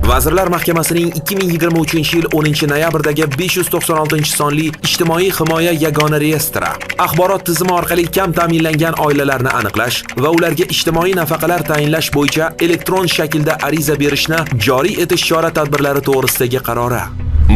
Vazirlar Mahkamasining 2023-yil 10-noyabrdagi 596-sonli Ijtimoiy himoya yagona reyestri axborot tizimi orqali kam ta'minlangan oilalarni aniqlash va ularga ijtimoiy nafaqalar tayinlash bo'yicha elektron shaklda ariza berishni joriy etish chora-tadbirlari to'g'risidagi qarori.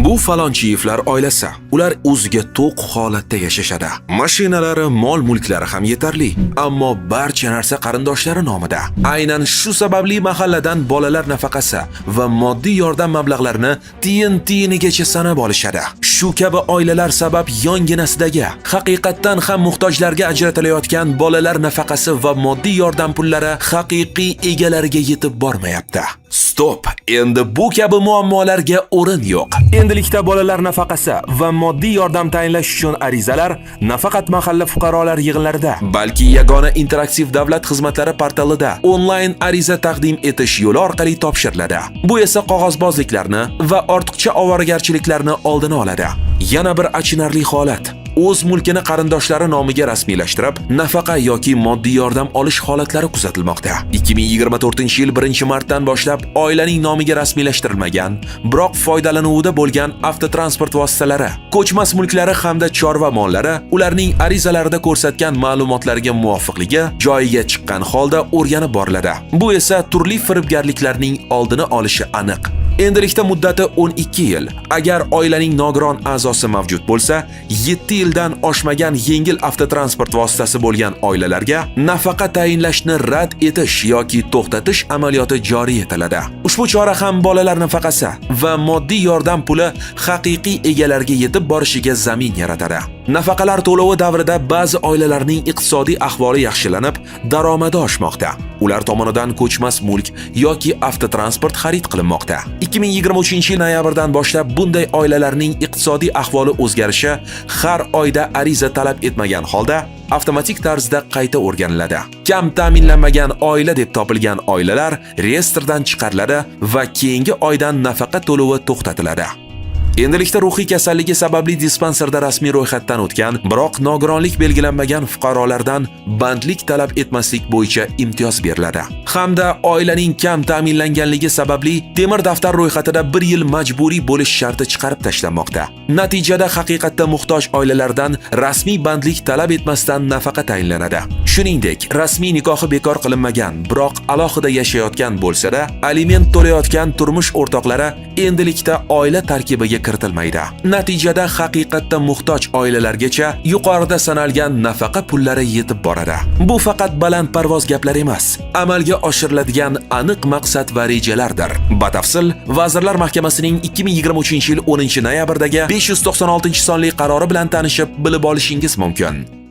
Bu Falonchiyevlar oilasi. Ular o'ziga to'q holatda yashashadi. Mashinalari, mol-mulklari ham yetarli, ammo barcha narsa qarindoshlari nomida. Aynan shu sababli mahalladan bolalar nafaqasi va moddiy yordam mablag'larini tiyin-tiyinigacha sanab olishadi. Shu kabi oilalar sabab yonginasidagi haqiqatdan ham muhtojlarga ajratilayotgan bolalar nafaqasi va moddiy yordam pullari haqiqiy egalariga yetib bormayapti. Stop! Endi bu kabi muammolarga o'rin yo'q. Endilikda bolalar nafaqasi va moddiy yordam tayinlash uchun arizalar nafaqat mahalla fuqarolar yig'inlarida, balki yagona interaktiv davlat xizmatlari portalida onlayn ariza taqdim etish yo'li orqali topshiriladi. Bu esa qog'ozbozliklarni va ortiqcha ovoragarchiliklarni oldini oladi. Yana bir achinarli holat: o'z mulkini qarindoshlari nomiga rasmiylashtirib, nafaqa yoki moddiy yordam olish holatlari kuzatilmoqda. 2024-yil 1-martdan boshlab oilaning nomiga rasmiylashtirilmagan, biroq foydalanuvda bo'lgan avtotransport vositalari, ko'chmas mulklari hamda chorva mollari ularning arizalarida ko'rsatgan ma'lumotlarga muvofiqligi joyiga chiqqan holda o'rganib boriladi. Bu esa turli firibgarliklarning oldini olishi aniq. Endilikda muddati 12 yil. Agar oilaning nogiron a'zosi mavjud bo'lsa, 7 yildan oshmagan yengil avtotransport vositasi bo'lgan oilalarga nafaqa tayinlashni rad etish yoki to'xtatish amaliyoti joriy etiladi. Ushbu chora ham bolalar nafaqasi va moddiy yordam puli haqiqiy egalariga yetib borishiga zamin yaratadi. Nafaqalar to'lovi davrida ba'zi oilalarning iqtisodiy ahvoli yaxshilanib, daromadi oshmoqda. Ular tomonidan ko'chmas mulk yoki avtotransport xarid qilinmoqda. 2023-yil noyabrdan boshlab bunday oilalarning iqtisodiy ahvoli o'zgarishi har oyda ariza talab etmagan holda avtomatik tarzda qayta o'rganiladi. Kam ta'minlanmagan oila deb topilgan oilalar reyestrdan chiqariladi va keyingi oydan nafaqa to'lovi to'xtatiladi. Endilikda ruhiy kasalligi sababli dispanserda rasmiy ro'yxatdan o'tgan, biroq nogironlik belgilanmagan fuqarolardan bandlik talab etmaslik bo'yicha imtiyoz beriladi. Hamda oilaning kam ta'minlanganligi sababli temir daftar ro'yxatida bir yil majburiy bo'lish sharti chiqarib tashlanmoqda. Natijada haqiqatda muhtoj oilalardan rasmiy bandlik talab etmasdan nafaqa tayinlanadi. Shuningdek, rasmiy nikohi bekor qilinmagan, biroq alohida yashayotgan bo'lsa-da, aliment to'layotgan turmush o'rtoqlari endilikda oila tarkibiga kiritilmaydi. Natijada haqiqatda muhtoj oilalargacha yuqorida sanalgan nafaqa pullari yetib boradi. Bu faqat balandparvoz gaplar emas, amalga oshiriladigan aniq maqsad va rejalardir. Batafsil Vazirlar Mahkamasining 2023-yil 10-noyabrdagi 596-sonli qarori bilan tanishib bilib olishingiz mumkin.